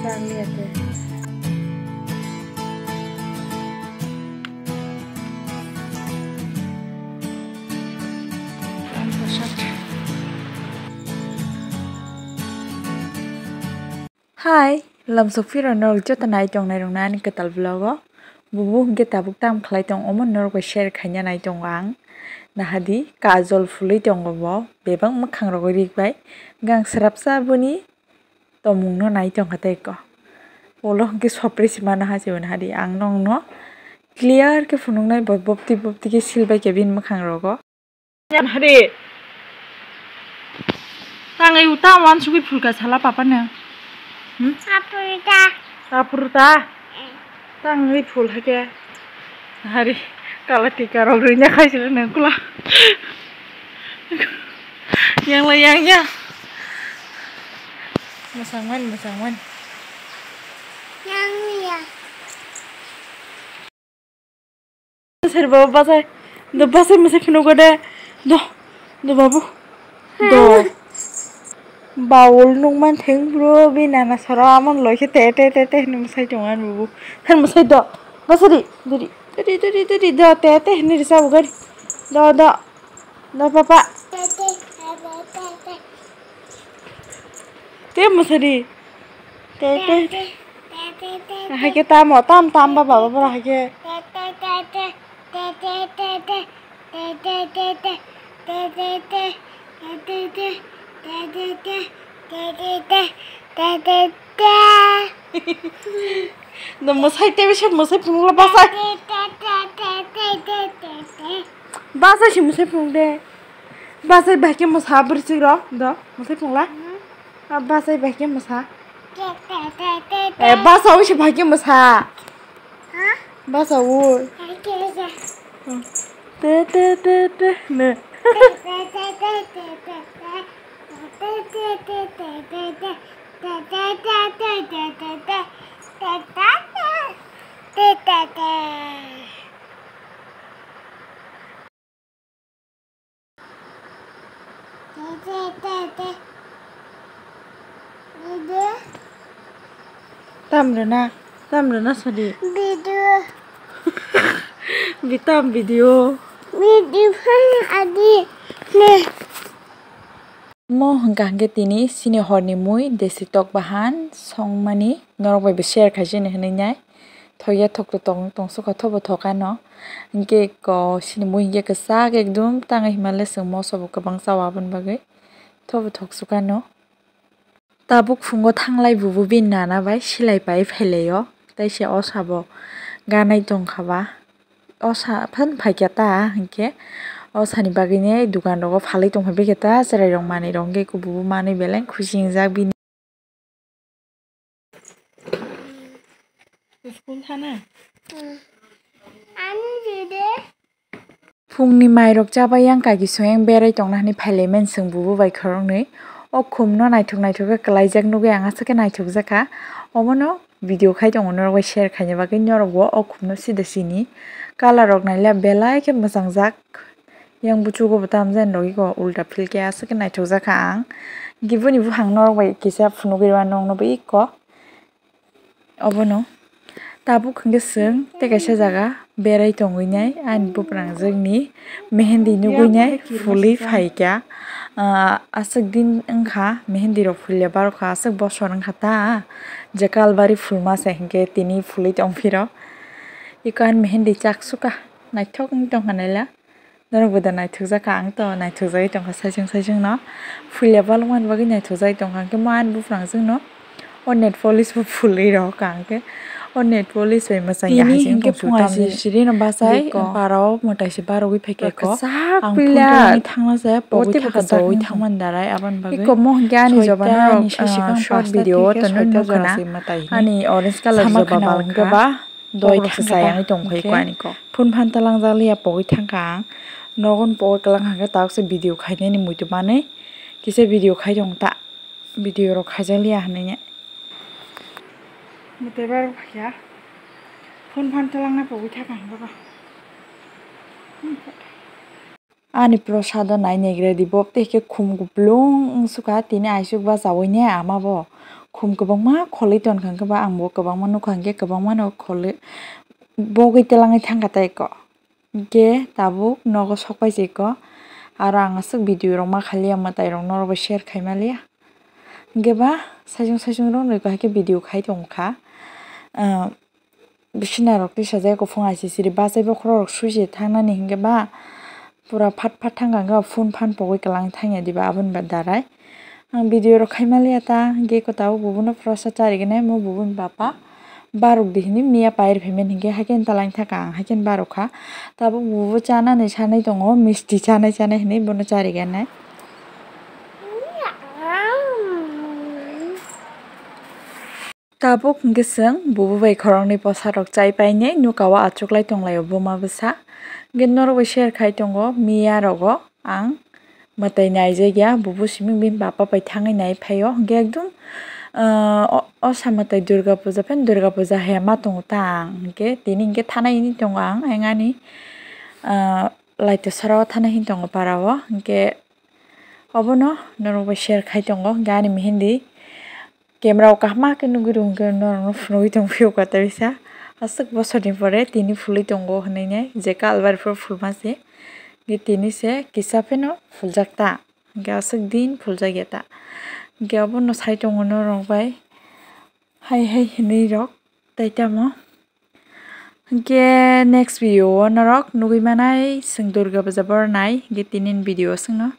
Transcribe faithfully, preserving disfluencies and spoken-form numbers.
Hai, lamsok phiro norok joto nai tongnai rok no ani kwtal vlog o. Bubu hwnkhe tabuk tam khlai tong omo norok bai share khaina nai tongo ang. Nahadi kajol phulwi tongo bo, bebak mwkhang rogo rik bai. Gang srapsa boni tomung no nai tongkha tei ko. Ulo hwnkhe sopre se mano ha se nahadi ang nokno clear khe phunuknai bo bopti bopti khe sil bai khe bini mwkhang rogo. Yan hari. Tang ai uta wan sugui phulka sala papa ne. Hmm? Apurta. Apurta. Tang ai phul hake. Hari kala tika rok rina khai sila ne kula. Yang la yang ya. Masang man, masang man. Yang ya. Sir baba basai. Do basai masai phunuk de. Do. Do babu. Do. Baul nung man theng bro bi nana sara amon loi khe te te te te hinwi masai tong an bubu. Than masai do. Basari. Duri. Duri duri duri do te te hinwi risa bugari. Do do. Do papa. Te masari. Te te. Hai ke tamo tam tam ba baba bora hai ke. No masai te bisa masai phunukla basai. Basai si masai phunuk de. Basai bahai ke masa bwrwi chwk rok do masai phunukla. Ah, basai bahai ke masa. Eh, basa wi se bahai ke masa. Basa wi. Te te te te ne. Tam rwna, tam rwna sadi. Video. Bitam video. Video phai adi ne. Mo hwnkha hwnkhe tini chini horni mui desi tok bahan songmani norok bai bo share khaisini hwnwi nai. Thokya thokto tong tong sukha thobo thokano. Hwnkhe ko chini mui hwnkhe kwchak ekdum tangwi hima le chwng moso bo kwbang chao aboni bagwi thobo thok sukano. Tabuk phungo thanglai bubu bini nana bai silai pai phailaio. Tei se o sabo ganai tongkha ba. O sa phan phaikya ta hwnkhe o sani bagwini dukan rogo phalwi tongkha bikhe ta chwrairok manwirok hwnkhe bubu manwi belai khusi wngjak bini. School thana? Ani dede. Phungni mairok chabai yang kaki soyang berai tongna hwnwi phailaimani chwng bubu bai khoroknwi. O khumno naithok naithok khe kwlaijak nugwi ang aswk khe naithokjak kha. Obono video khai tongo norok bai share khaina bagwi norokbo o khumno sida sini. Colour rok naila belai khe mwchangjak. Yang buchugo bo tamjani rogwi ko ulta phil khe aswk khe naithokjak kha ang. Giboni buphang norok bai kisa phunugwi rw nokno bo ikko. Obono tabuk hwnkhe chwng tei kaisa jaga berai tongwi nai ani buprangjwkni mehendi nugwi nai phulwi phaikha. Ah, aswk din wngkha mehendi rok phulya barokha aswk bosor wngkha ta je kalbari phulma se hwnkhe tini phulwi tongphiro. Iko ani mehendi chaksukha naithok wng tongkha naila. Norok bo da naithokjak kha, ang to naithokjagwi tongkha saichung saichung no. Phulya balwk mani bagwi naithokjagwi tongkha, hwnkhe mo ani buprangjwk no o nail polish bo phulwi rw kha, hwnkhe o nail polish bai mwchang ya hai se wngkha. Siri no bachai para o mwtai se barogwi phaikha ko. Ang phone thangna se pogwi thangkha, thangmani darai aboni bagwi. Iko mo hwnkhe ani jobano rok short video o tonwi nukha na. Ani orange colour joba bal hwnkhe ba. Doi thangsa yang tong khai ko ani ko. Phone phan talang jak liya pogwi thangkha ang. Nogon pogwi kwlang hwnkhe tabuk se video khainani muitu manwi. Kisa video khai tong ta. Video rok khaijak liya hwnwi. Mutui bar kha. Phone phan talang na pogwi thangkha ang baba. Ani prosado nai naigra di bo tei khe khum kuplung wng sukha tini aisuk bachaui ne ama bo khum kwbangma kholwi tonkha, hwnkhe ba ang bo kwbangma nukha, hwnkhe kwbangma no kholwi bogwi twlangwi thangkha tei ko. Hwnkhe tabuk nogo sokpai se ko, aro ang aswk video rok ma khaliya, mwtai rok norok bai share khai maliya. Hwnkhe ba saichung saichung rok nwi ko hai khe video khai tongkha. Ah, bisina rok tisajak, kuphung aisisiri bachai bokhorok rok sui se thangnani, hwnkhe ba pura phat phat thangkha, hwnkhe phone phan pogwi kwlangwi thangya diba aboni ba darai. Ang video rok khai maliya ta, hwnkhe ko tabuk bubuno prosa charignai, omo bubuni bapa baruk di hinwi miya pair phaimani, hwnkhe haikhe talai thaka ang haikhe baruk kha. Tabuk bubu chanani sanwi tongo, misti chanai chanai hinwi bono chariganai. Tabuk hwnkhe chwng bubu bai khoroknwi bwsarok chai painai nukao achuklai tonglaio buma bwsa. Hwnkhe norok bai share khai tongo miya rogo ang mwtai naijakya, bubu simi bini bapa bai thangwi nai phaio. Hwnkhe ekdom, ah, o, o sa mwtai Durga puja phano Durga puja haya ma tongo ta ang. Hwnkhe tini hwnkhe thanai hwnwi tongo ang, ayang ani, ah, laito sora o thanai hwnwi tongo para o. Hwnkhe obono norok bai share khai tongo, hwnkhe ani mehendi. Camera o kaham khe nugwi rw hwnkhe norokno phunugwi tongphio kotoi sa. Aswk bosorni pore tini phulwi tongo hwnwi nai, je kalbari phuru phulma se. Hwnkhe tini se kisa phano phuljak ta. Hwnkhe aswk din phuljak ya ta. Hwnkhe obono sai tongo norok bai. Hai hai hwnwi rok tei tamo. Hwnkhe next video o norok nugwi manai, chwng Durga puja bornai. Hwnkhe tini ni video o chwngno.